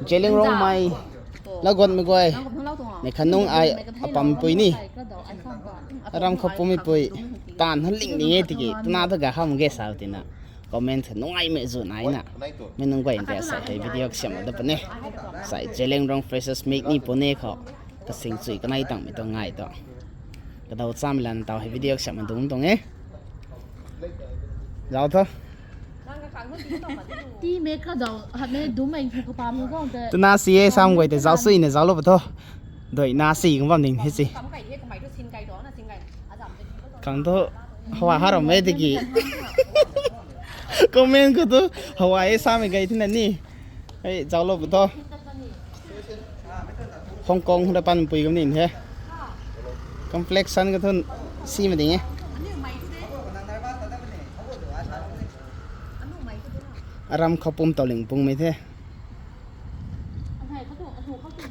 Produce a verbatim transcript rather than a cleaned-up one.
Zeliangrongmei, Lagonmei guay, nei khanung ai apammei pui ni. Aram khou pummei pui, taanv han ling ni e tiki twna thu ga ham ge sa tina. Comment kha nungaimei zu naina. Mei nunc guay nte asei hei video kasiam da pune. Sai Zeliangrong Freshers Meet ni pune khou. Kasing chui kanei tangmei tuang ngai tu. Kadaw chamei lan taw hei video kasiam dungc tuang e. Zauc tho. Ti me ka zau, hat me dum mei phu kapam nu zau te. Twna si e sam guay te zauc suina zauclou pa tho. Doi na si kung bam ning he si. Khang thu hawa haram e tiki. Comment khou thu hawa e samei gay thina ni. Hei, zauclou pa tho. Hong Kong huna panpui kam nin he. Complexion ka thun simei ding e. Aram khou pum tauling pungmei the.